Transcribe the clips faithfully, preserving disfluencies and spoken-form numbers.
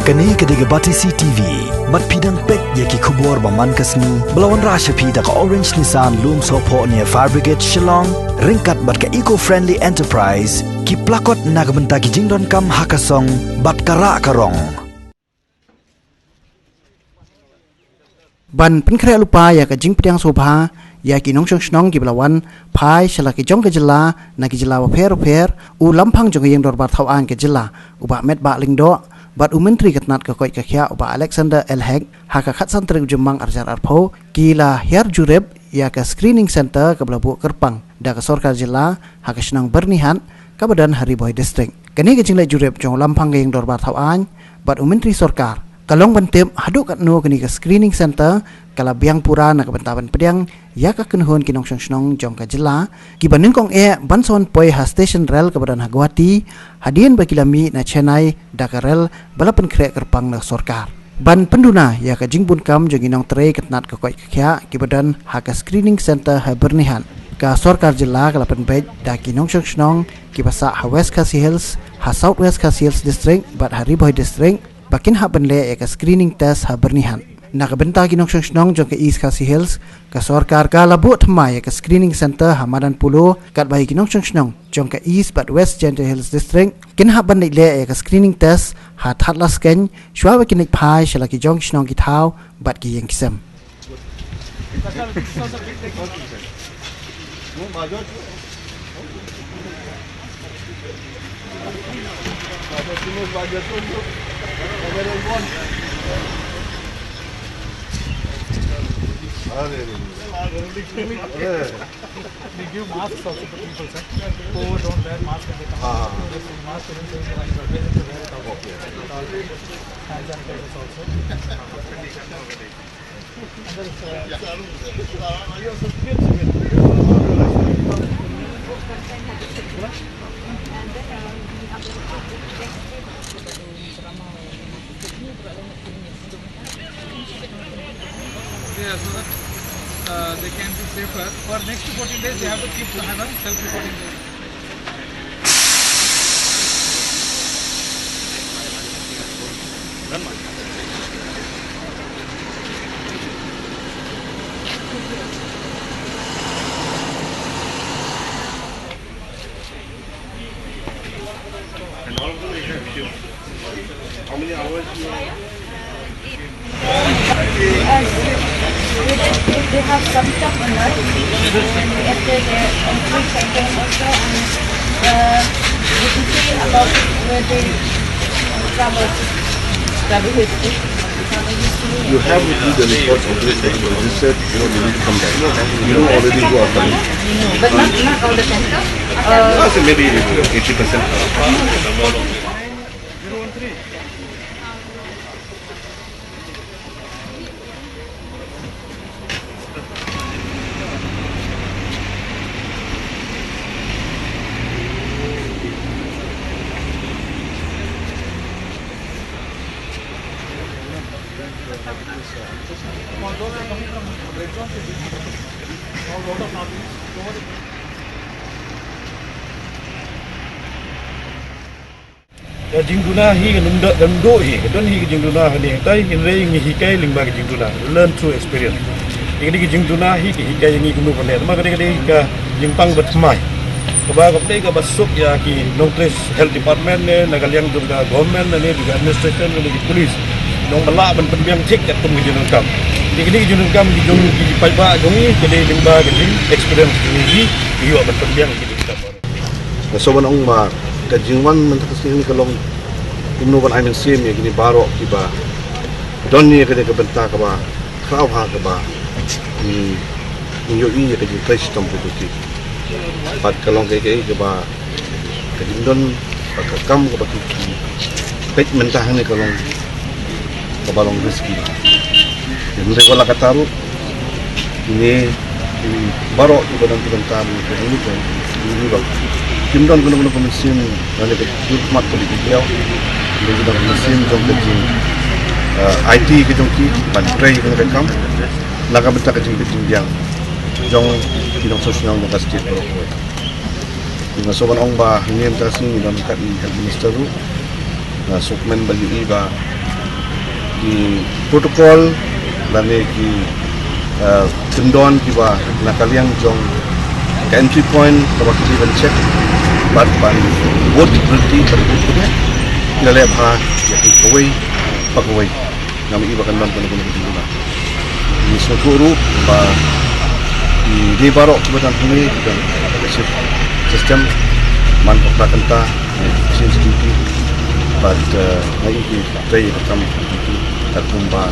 Kane ka dei ka Batesi T V. Bad phi dang peit ïa ki khubor ba man ka sngi ba la wanrah sha phi da ka Orange Nissan Lumsohphoh near Fire Brigade Shillong, ryngkat bad ka Eco Friendly Enterprise, ki plakot na ka bynta ki jingdonkam ha ka song bad ka rah ka rong. Ban pynkhreh lypa ïa ka jingpdiang sngewbha ïa ki nongshong shnong kiba la wan phai sha la ki jong ka jylla na ki jylla bapher bapher, u Lamphang jong ka Ïing Dorbar Thaw Aiñ ka jylla, u Bah Metbah Lyngdoh, bad u Myntri ka tnat ka koit ka khiah, u Bah Alexander L Hek, ha ka khatsan tarik u Jymmang arhajar arphew, ki la hiar jurip ïa ka screening centre kaba la buh kyrpang da ka sorkar jylla ha ka shnong Byrnihat, kaba don ha Ri Bhoi District. Kane ka jingleit jurip jong u Lamphang ka Ïing Dorbar Thaw Aiñ bad u Myntri Sorkar ka long ban tip haduh katno kane ka screening centre ka la biang pura na ka bynta ban pdiang ïa ka kynhun ki nongshong shnong jong ka jylla, kiba nyngkong eh ban sa wan poi ha station rel kaba don ha Guwahati, hadien ba ki la mih na Chennai da ka rel ba la pynkhreh kyrpang na ka sorkar. Ban pynduna ïa ka jingbun kam jong ki nongtrei ka tnat ka koit ka khiah kiba don ha ka screening centre ha Byrnihat, ka sorkar jylla ka la pynbeit da ki nongshong shnong kiba sah ha West Khasi Hills, ha South West Khasi Hills District bad ha Ri Bhoi District, ba kin hap ban leh ïa ka screening test ha Byrnihat. Na ka bynta ki nongshong shnong jong ka East Khasi Hills, ka sorkar ka la buh thymmai ïa ka screening centre ha Madan Polo, katba ïa ki nongshong shnong jong ka East bad West Jaintia Hills District kin hap ban leit leh ïa ka screening test ha Thadlaskein, shuwa ba kin leit phai sha la ki jong ki shnong ki thaw bad ki ïing ki sem. They give masks also to people, sir. Who don't wear mask when they come out. This mask isn't going to wear it. Okay. Hand sanitizers also. Yeah, so that uh, they can be safer. For next fourteen days, they have to keep, have a self-reporting day. And all of them, they have few. How many hours you are? Yes. If, if they have some stuff or not, and after the entry check-in also, and uh, we can see about where they travel. Travel history. You have with you the report of this that you registered, you know, you need to come back. You know already who are coming. But not, not all the time. Uh, I say maybe eighty percent. Ka jingduna hi ka num da, ka num doh hi, ka don hi ka jingduna ha ne, tai hynrei ngi hikai lyngba ka jingduna, learn through experience. Ïa kane ka jingduna hi ka hikai ïa ngi kumno ban leh, namar kane ka dei ka jingpang ba thymmai. Kaba, kaba dei kaba suk ïa ki nongtrei health department ne, na ka liang jong ka government ne, jong ka administration ne, ki police. Nong ba lah ban pynbiang thik katkum ka jingdonkam. Ïa kane ka jingdonkam ki jong ki paidbah jong ngi, ka dei lyngba ka jing experience jong ngi, ki ïoh ban pynbiang ki jingdonkam. Nga sngewbha ban ong ba ka jingwan mynta ka sngi ka long kumno ban ai mynsiem ïa kine baroh kiba don ïa kane ka bynta kaba khraw ha kaba, hmm, ïohi ïa ka jingtrei shitom ka jong ki. Bad ka long kaei kaei kaba ka jingdon bad ka kam kaba ki peit mynta hangne ka long kaba long risky. Hynrei wat la katta ruh, kine baroh kiba don ki bynta mynta hangne ka long, kim don kano kano ka mynsiem lane ka jingkhmat kaba ki ïoh. Hynrei ki don ka mynsiem jong ka jing, eh, aiti ka jong ki ban trei kane ka kam na ka bynta ka jingbit jingbiang jong ki nongshong shnong jong ka state baroh kawei. Nga sngewbha ban ong ba hangne mynta ka sngi ngi don ryngkat i Health Minister ruh. Nga sngewkmen ba ïohi ba ki protocol lane ki, eh, kyndon kiba na ka liang jong ka entry point kaba ki dei ban check bad ban vote, ki vote ki dei ki la leh bha ïa ki kawei pa kawei. Ngam ïohi ba kan don kano kano ka jingduna. Ngi sngewthuh ruh ba ki dei baroh kiba don hangne ki don ka shift system, man ka pra kynta, eh, shift duty. Bad, eh, nga ïohi ki trei ka kam duty katkum ba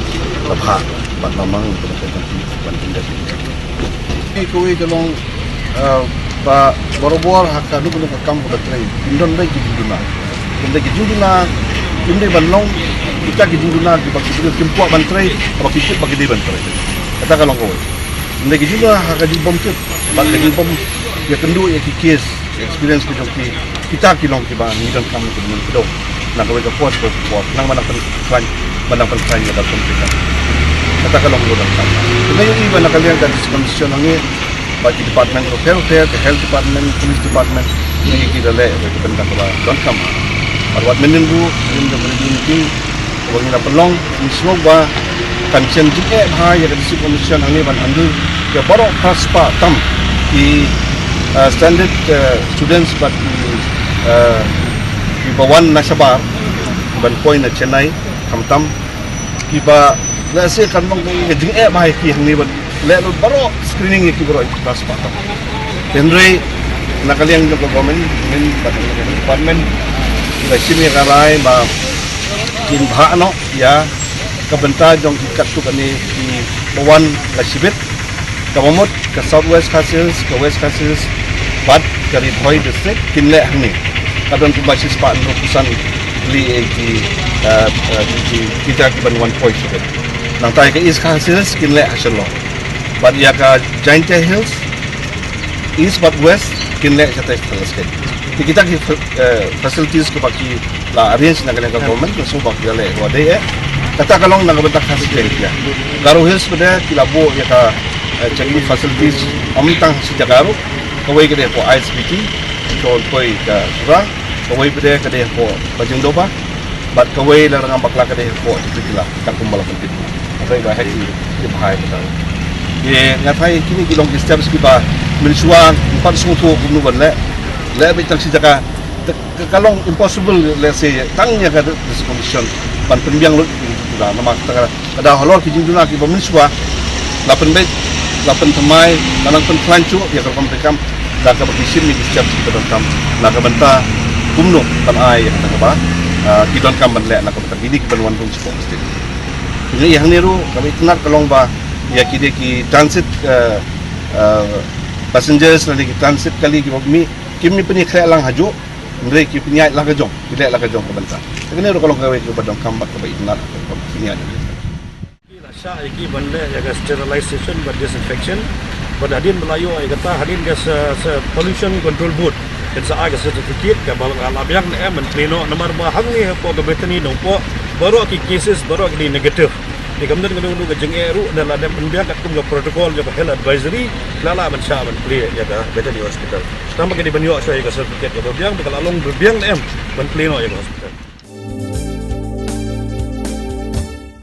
la bha bad la mang ka duty ban tinda. Kawei ka long, eh, ba barabor ha kano kano ka kam kaba trei kim don dei ki jingduna. Kim dei ki jingduna, kim dei ban long kita ki jingduna kiba ki briew kim kwah ban trei, ba ki tip ba ki dei ban trei. Kata ka long kawei. Kim dei ki jingduna ha ka jingbym tip, ba ka jingbym ïakynduh ïa ki case, experience ki jong ki, kita ki long kiba ngi donkam ki ban kdew. Na kawei ka por sha kawei ka por, nang ba nang pynkhlaiñ, ba nang pynkhlaiñ ïa ka pynpika. Kata ka long kaba donkam. Te nga ïohi ba na ka liang ka district commission hangne, ba ki department ruh pher pher, ka health department, police department, ngi ki da leh ka bynta kaba donkam. Bad wat mynnin ruh, mynnin ka meeting, kaba ngi la pynlong, ngi sngew ba kan shem jingeh bha ïa ka district commission hangne ban handle ïa baroh phra spah tam ki, eh, stranded, eh, students bad ki, eh, kiba wan na shabar ban poi na Chennai, khamtam kiba lehse kan long ka jingeh bha ïa ki hangne ban leh lut baroh screening ïa ki baroh ïa ki phra spah tam. Hynrei na ka liang jong ka government, government, department, ki la shim ïa ka rai ba kin bha noh ïa ka bynta jong ki katto katne kiba wan la shibit. Kaba mut ka South West Khasi Hills, ka West Khasi Hills bad ka Ri Bhoi District kin leh hangne. Ka don kumba shispah hynriewphew san tylli, eh, ki, eh, eh, ki, ki, ki jaka kiban wan poi shibit. Nangta ïa ka East Khasi Hills kin leh ha Shillong. Bad ïa ka Jaintia Hills, East bad West kin leh shatai shatai state. Te kita ki, eh, facilities kiba ki la arrange na ka liang ka government, ka sngewbha ki la leh, wa dei eh. Kata ka long na ka bynta Khasi Jaintia. Garo Hills pat de ki la buh ïa ka, eh, checkpoint facilities, ym tang shi jaka ruh. Kawei ka dei hapoh I S B T, ka poi ka Tura. Kawei pat de ka dei hapoh Bajingdoba. Bad kawei la Rangbakla ka dei hapoh Tiprikila, katkum ba la pyntip. Hynrei ba ha ki, ki bha ïa kata. Te nga tharai kine ki long ki steps kiba mynshuwa, ngim pat sngewthuh kumno ban leh. Leh beit tang shi jaka. Te ka, ka long impossible, lehse tang ïa ka district commission ban pynbiang lut ïa ki jingduna, namar kata ka, ka dei halor ki jingduna kiba mynshuwa la pynbeit, la pynthymmai, la nang pynkhlaiñ shuh ïa ka rukom treikam da kaba ki shim ïa ki steps kiba donkam na ka bynta kumno ban ai ïa kata kaba, ah, ki donkam ban leh na ka bynta kine kiban wan rung shapoh ka state. Te ïa hangne ruh kaba itynnad ka long ba ïa ki dei ki transit, eh, eh, passengers lane ki transit kali kiba mih, kim mih pynïakhleh lang hajuh, hynrei ki pynïaid la ka jong, ki leh la ka jong ka bynta. Te kane ruh ka long kawei kaba donkam bad kaba itynnad kaba pynïaid. Ki la shah ïa ki ban leh ïa ka sterilization bad disinfection. Bad hadien ba la ïoh ïa kata, hadien ka sa, sa pollution control board kin sa ai ka certificate kaba la, la biang ne em ban plie noh, namar ba hangne hapoh ka Bethany Nongpoh baroh ki cases baroh ki dei negative. Te kam don kano kano ka jingeh ruh, da la dep pynbiang katkum ka protocol jong ka health advisory, la lah ban shah ban plie ïa ka Bethany Hospital. Tang ba ki dei ban ïoh shuwa ïa ka certificate kaba biang, ba ka la long ba biang ne em ban plie noh ïa ka hospital.